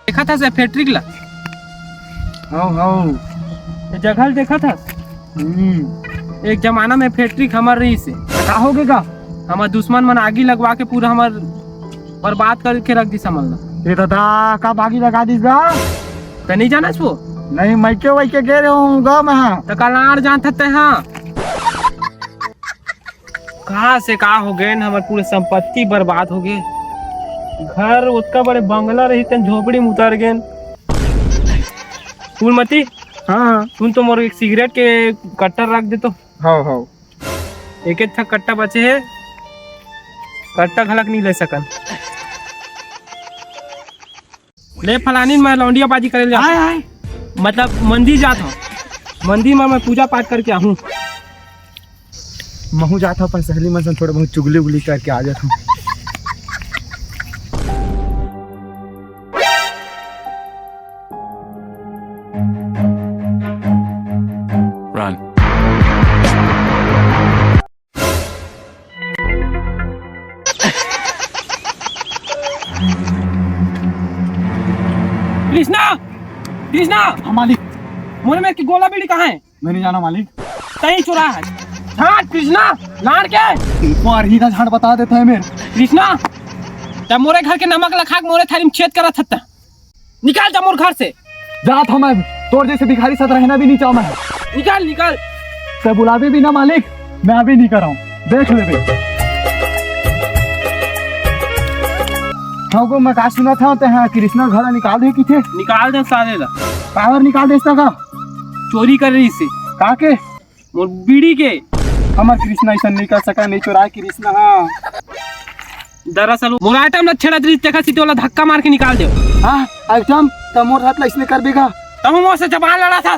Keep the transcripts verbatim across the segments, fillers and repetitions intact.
देखत हस ए फैक्ट्री ला? हव, हव। ये जगह ल देखत हस? हम्म। एक जमाना में फैक्ट्री हमर रहिस हे। का होगे गा? हमर दुश्मन मन आगी लगवा के पूरा हमर बर्बाद करके रख दिस हमन ला। ए दादा, का आगी लगा दिस गा? त नहीं जानस वो? नहीं, मइके वइके गे रहूं गा मैं हा। त का लाड़ जानत हस तैं हा? कहाँ से का हो गए न, हमर पूरे संपत्ति बर्बाद हो गए। घर ओतका बड़े बंगला रहिस तेन झोपड़ी में उतर गए। फूलमती, हाँ, हाँ। सुन तो, मोर एक सिगरेट के कट्टा रख दे तो। हव, हव। एक एक ठा कट्टा बचे हे, कट्टा घलक नहीं ले सकन। ले फलानी, मैं लौंडिया बाजी करे जात हूँ। आय, आय। मतलब मंदिर जात हूँ, मंदिर में मैं पूजा पाठ करके आहूँ। महूँ जात हूँ, अपन सहेली मन संग थोड़ा बहुत चुगली उगली करके आ जात हूँ। Run. कृष्णा, कृष्णा। हाँ मालिक। मोर मेर के गोला बीड़ी कहाँ है? मैं नहीं जाना मालिक। तहीं चुरा है। झांट कृष्णा, लाड़ के। एक बार ही का झांट बता देता है मेरे। कृष्णा, तैं मोरे घर के नमक ला खा के मोरे थारी में छेद करत हस। निकल जा मोर घर से। जात हूँ मैं, तोर जैसे भिखारी साथ रहना भी नहीं चाहूँ मैं। निकल, निकल। तैं बुलाबे भी ना मालिक, मैं अभी नहीं कराऊँ, देख लेबे। हाँ गो, मैं का सुनत हूँ, तैं हा कृष्णा घर निकाल दे किथे? निकाल दे साले ला। काबर निकाल दे इसका का? चोरी करे रहिस हे। का के? मोर बीड़ी के। हमर कृष्णा अइसन नहीं कर सका, नहीं चोराय कृष्णा, हाँ। दरअसल मोर आइटम ला छेड़त रहिस, तेखर सेती ओला धक्का मार के निकाल देव। हाँ, आइटम, त मोर हाथ ला इसने कर देगा। तब मोर से जबान लड़ा था,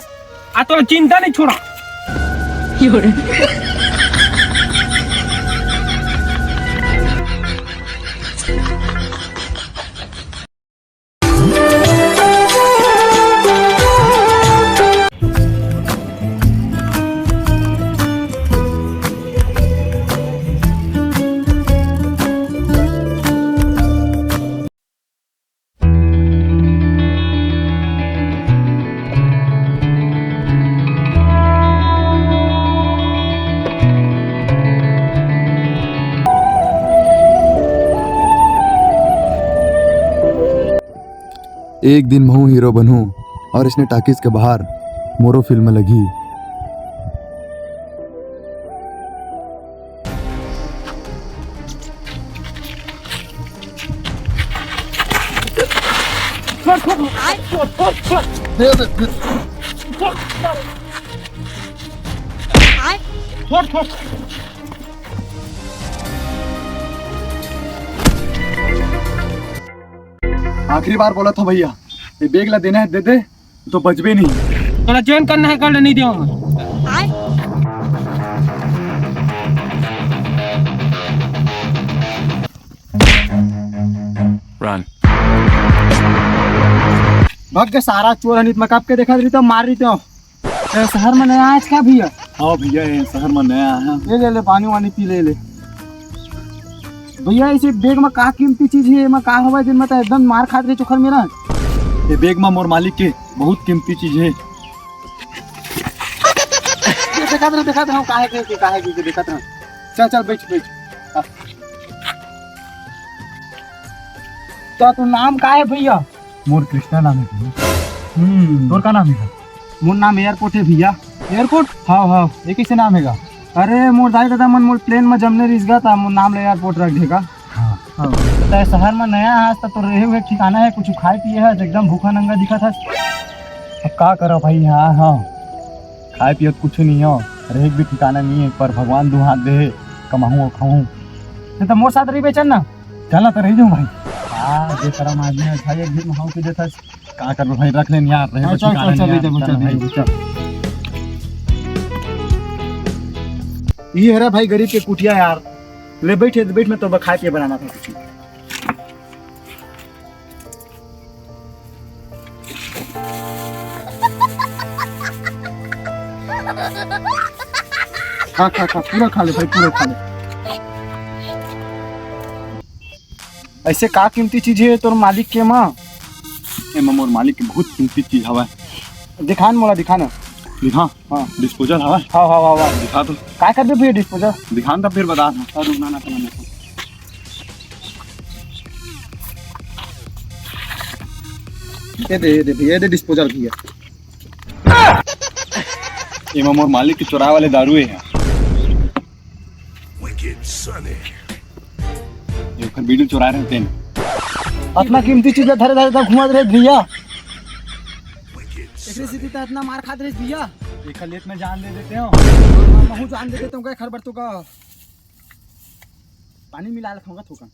आ तो चिंता नहीं छोड़ा। एक दिन महूं हीरो बनहूं और इसने टाकीज के बाहर मोरो फिल्म लगही। आखिरी बार बोलत हंव भैया, ये बैग ला देना हे दे दे, तो बचबे नहीं। तोला जेन करना हे कर ले, नहीं देवंव मैं। Run. भाग के सारा चोर हनित में कब के देखा रही तो मार रही तो। ए, शहर में नया आयस का भैया? हाँ भैया, ये शहर में नया आय हंव। ले, ले, ले, पानी वानी पी ले, ले। भैया, इसे बैग में का कीमती चीज हे, एमा का हवय, जेन में त एकदम मार खात रहे चोखर मेरा? ये बैग में मोर मालिक के बहुत कीमती चीज हे। ये देखत रहे, देखत रहे, काहे के, के, काहे के, के देखत रहे। चल, चल, बैठ, बैठ। हाँ। तो तोर नाम का हे भैया? मोर कृष्णा नाम हे भैया। हम्म। तोर का नाम हे? मोर नाम एयरपोर्ट हे भैया। एयरपोर्ट? हाँ, हाँ। ये कइसे नाम हे गा? अरे, मोर दाई ददा मन मोर प्लेन में जमने रिहिस गा, त मोर नाम ले एयरपोर्ट रख दे गा। हाँ। हाँ। त शहर में नया हस, त तोर रहे हुए ठिकाना हे, कुछ खाए पिए हस, एकदम भूखा नंगा दिखत हस। अब का करव भाई, यहाँ, हाँ। खाए पिए कुछ नहीं हो, रहे भी ठिकाना नहीं हे, पर भगवान दू हाथ दे हे, कमाहूँ अउ खाहूँ। नहीं त मोर साथ रहिबे, चल ना। चल ना, त रह जाऊँ भाई। हाँ, बेशरम आदमी हे भाई, एक दिन हंव के देथस। का करबे भाई, रख लेन यार, रहे हाँ, बर चल, ठिकाना चल, चल, नहीं ले यार, जा, चल चल ना ले भाई। जा। ये हरे भाई गरीब के कुटिया यार, ले बैठ, बैठ, मैं तो खाए पिए बनाना था कुछ। खा, खा, खा, पूरा खा ले भाई, पूरा खा ले। ऐसे का कीमती चीज हे तोर मालिक के माँ? एमा मोर मालिक के बहुत कीमती चीज हवय। दिखा न मोला, दिखा न। दिखा। हाँ। डिस्पोजल हवय। हाँ, हाँ, हाँ, हाँ। दिखा तो। काय करबे भैया डिस्पोजल? दिखा न, तब फिर बता। हाँ, रुक ना, ना, ना, ना। ये दे, ये दे भैया, ये दे डिस्पोजल भैया। एमा मोर मालिक के चोराए वाले दारू हे। ये ओखर बीड़ी चोराए रहिस तेन। अतना कीमती चीज ला धरे धरे तब घुमात रहे भैया। एकरे सेती त अतना मार खात रहिस भैया। एखर ले त मैं जान दे देतेंव। महूँ जान दे देतेंव, एखर बर तो का पानी मिला लेथंव थोकन।